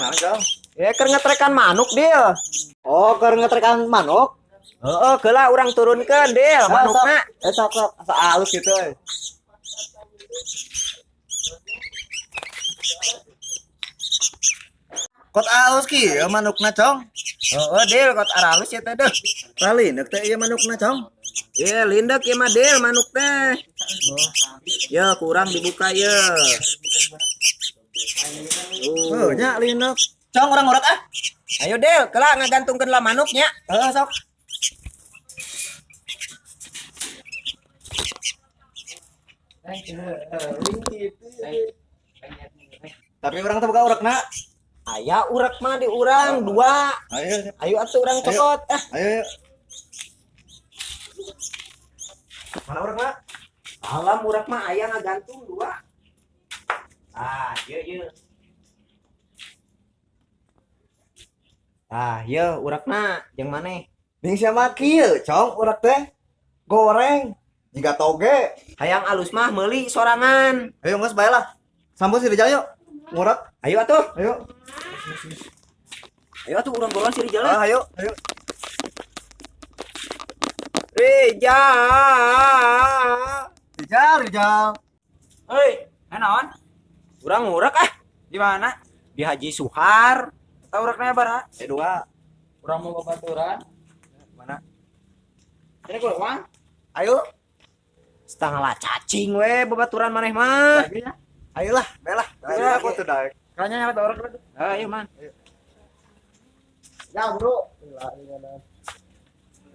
Naon, Jong? Ya keur ngetrekan manuk, Dil. Oh, keur ngetrekan manuk. Heeh, geula urang turunkeun, Dil, manukna. Eh, sok sok asa alus gitu euy. Kot alus ki ieu manukna, Cong. Heeh, Dil, kot aralus ya teh deuh. Ralindek teh ieu manukna, Cong. Ye, lindek ieu mah, Dil, manuk teh. Ya, kurang dibuka ye. Heuh, nya lindek. Cong, urang ngorek ah. Ayo, Del, kelak ngagantungkeun lah manuknya. Heeh, sok. Tapi urang teh boga urekna. Aya urek mah di urang dua. Ayo, Ayo atuh urang cokot. Ah, ayo. Ayo. Mana urekna? Alam urek mah aya ngagantung dua. Ah, ieu ieu. Ah, ieu urekna jeung maneh. Ning siapa kieu, Cong, urek teh? Goreng jiga toge. Hayang alus mah meuli sorangan. Ayo geus bae lah. Sambut si Rijal yuk. Ngurek. Ayo atuh. Ayo. Ayo atuh urang borongan si Rijal. Ah, ayo, ayo. Rijal. Rijal, Rijal. Hei, naon? Urang ngurek ah. Di mana? Di Haji Suhar. Tahu urekna bara? Eh, dua. Urang mau babaturan. Mana? Ini gua uang. Ayo. Setengah lah cacing we babaturan maneh mah. Lagi ya. Ayolah, bae lah. Ayo, aku tuh daek. Kayaknya nyala orang dulu. Ayo, man. Ya, Bro.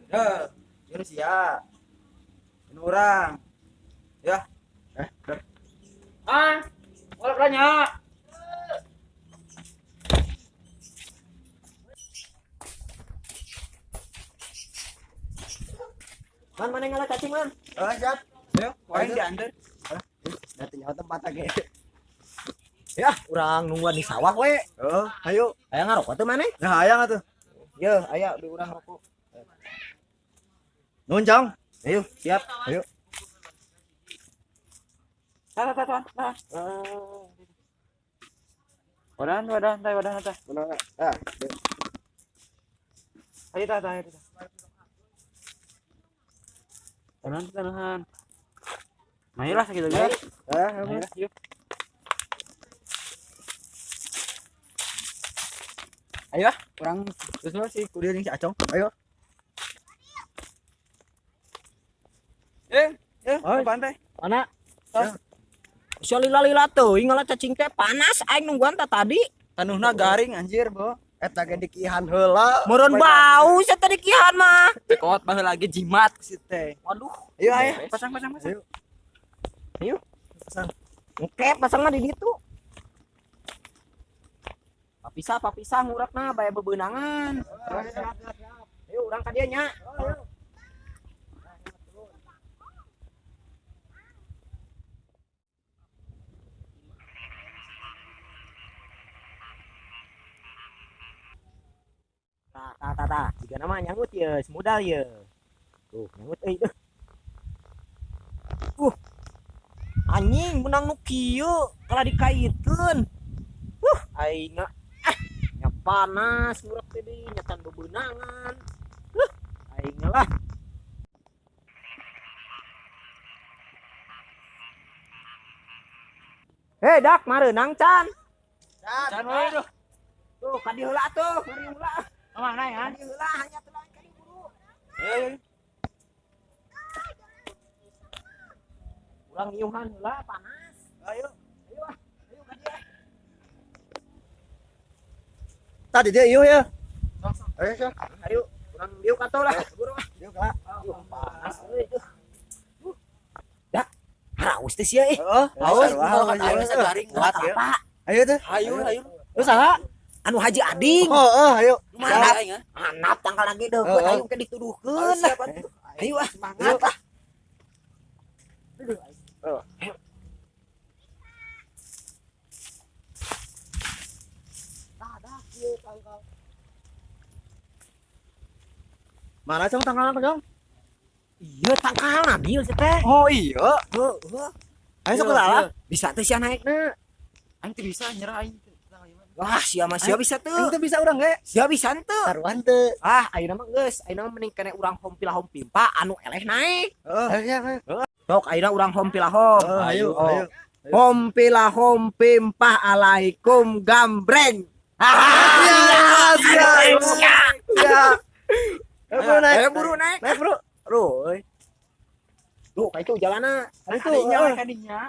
Ya, ini sia. Ini urang. Ya. Eh, Ah, urekna. Man, maneh ngalah cacing man. Oh, siap. Ayo, wae diantar. Nanti nyawa tempat lagi. Ya, urang nungguan di sawah we. Oh, ayo. Aya ngarokok teu maneh? Nah, hayang atuh. Ye, aya di urang rokok. Nuhun, Cong. Ayo, siap. Ayo. Tah, tah, tah, tah. Wadah, wadah, tah, wadah, tah. Ah. Ayo, tah, tah, ayo, tah. Tahan, tahan. Marilah segitu aja. Eh, Marilah, yuk. Ayo ah, urang susul si Kudir jeung si Acong. Ayo. Eh, eh, Oi. ke pantai. Mana? Tos. Sia lila-lila teuing ngalah cacing teh panas aing nungguan tah tadi. Tanuhna garing anjir, Bo. Eta ge dikihan heula. Meureun bau sia tadi kihan mah. Tekot baheula lagi jimat si teh. Waduh, Ayo, ayo, pasang, pasang, pasang. Ayo. Ayo. Pasang. Oke, pasang mah di ditu. Papisah, papisah ngurekna bae bebeunangan. Ayo urang ka dieu nya. Tah, tah, tah, tah. Jika nama nyanggut ye, semudal ye. Tuh, nyanggut euy deuh. Anjing menang nu kieu kalah dikaitkeun. Aing ah nya panas ngurek teh deui nya can bebeunangan. Aing lah. Hei, dak mareunang can. Can we duh. Tuh, ka dieu heula atuh, mari heula. Mana ya? Ka dieu heula hanya tuh lain ka dieu buru. Eh, Urang ngiuhan heula panas. Ayo. Ayo ah, ayo ka dieu. Tadi dia ieu ya. Ayo, siap. Ayo, urang dieu ka lah. Buru ah. Dieu ka. Panas euy duh. Dak, haraus teh sia eh. Heeh, Haus, haus, haus, garing. Kuat ya. Ayo tuh. Hayu, hayu. Lu saha? Anu Haji Ading. Oh, oh, ayo. Manap, Aing ah. manap tanggal lagi deukeut Heeh. ayo ke dituduhkeun. Siap atuh. Ayo ah, semangat lah. Heeh. Mana Cong tangkalna, Cong? Iya tangkalna bil sih teh. Oh iya. Heeh. Ayo sok lah. Bisa teh sia naikna. Aing teu bisa nyerah aing. Wah, sia mah sia bisa tuh. Aing teu bisa urang ge. Sia bisa teu. Taruhan teu. Ah, ayeuna mah geus, ayeuna mah mending kene urang hompila hompimpa anu eleh naik. Heeh, ayo. Sok ayeuna urang hompila hom. Ayo, ayo. Hompila hompimpah alaikum gambreng. Sia, sia. Sia. Ayo bro naik. Ayo buru naik. Naik bro. Aduh, euy. Duh, ka itu jalanna. Itu Adinya, kadinya.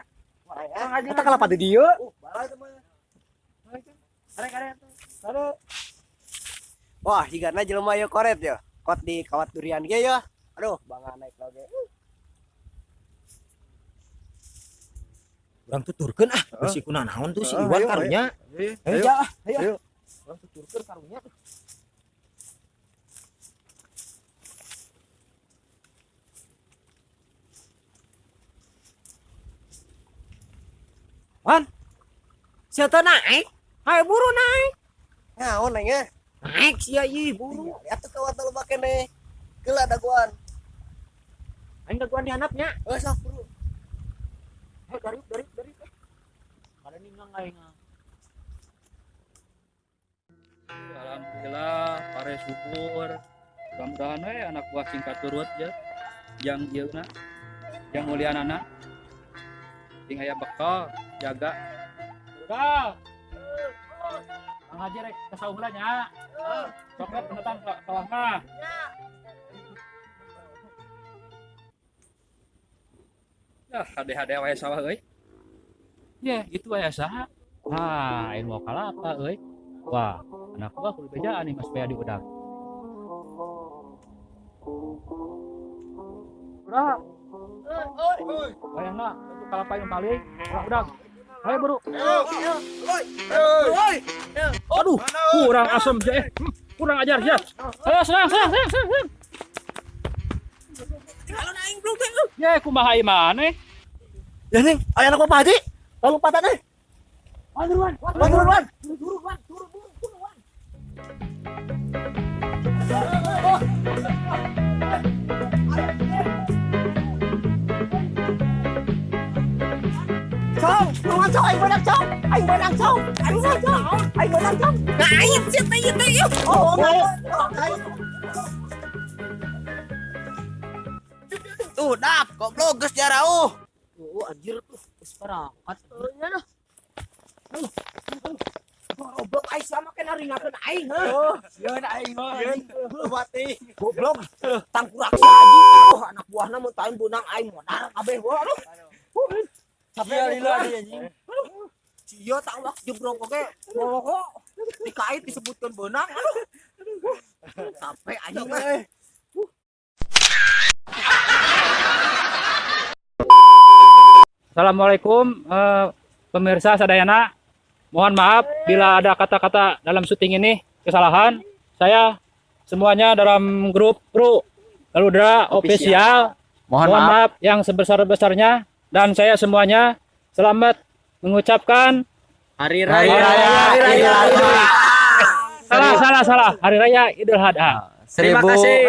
Eta kalapa di dieu? Balai teh mah. Arek arek. Wah, jigana jelema ieu koret ya. Kot di kawat durian ge ya. Aduh, bangga naik lagi. Urang tuturkeun ah, bisi kuna naon tuh si Iwan Ayo, karunya. Ayo. Ayo, ja, ah, ayo. Ayo. Urang tuturkeun karunya. Wan. Sia teh naik. Hayo buru naik. Naon aing eh? Naik sia ieu buru. Atuh kawat loba keneh. Geula dagoan. Aing dagoan di handapnya. Heuh sok buru. Ayo dari dari dari. Kada ningang aing. Alhamdulillah pare subur. Mudah-mudahan we anak buah singkat turut ya. Yang ieu na, yang mulianana. Sing aya bekal jaga. Udah. Mang Haji rek ka sawah heula nya. Sok rek pendatang ka sawah mah. Ya, hade-hade wae sawah euy. Ye, gitu aya saha? Ah, aing mau kalapa euy. Wah, anak gua kudu bejaan nih Mas supaya diudag. Udah. Bayangna, itu kalapa yang paling. Udah, udah. Ayo buru. Aduh, kurang asem ya. Kurang ajar ya. Ayo serang, serang, serang, serang. Ye, kumaha ieu maneh? Ya ning, aya anak Bapak Haji. Lompatan euy. Wan, Wan, wan, wan. Wan. Cong, turun cong, aing beunang cong. Aing beunang cong. Aing beunang cong. Aing beunang cong. Naik sia teh ieu teh ieu. Oh, naik. Naik. Tuh, dap, goblok geus jarauh. Oh, anjir tuh, geus parangkat. Nya dah. Goblok aing sama kena ringakeun aing heuh. Sieun aing mah. Mati. Goblok. Tangkurak si Haji aduh anak buahna mun taeun beunang aing modar kabeh wah aduh. Sia lila dia anjing. Sia tawak jebrong oge boloko dikait disebutkeun beunang aduh. Sampai anjing mah. Assalamualaikum pemirsa sadayana. Mohon maaf bila ada kata-kata dalam syuting ini kesalahan. Saya semuanya dalam grup kru Galudra Official. Mohon Mohon maaf yang sebesar-besarnya dan saya semuanya selamat mengucapkan Hari Raya Idul Adha. Salah salah salah Hari Raya Idul Adha. Terima kasih.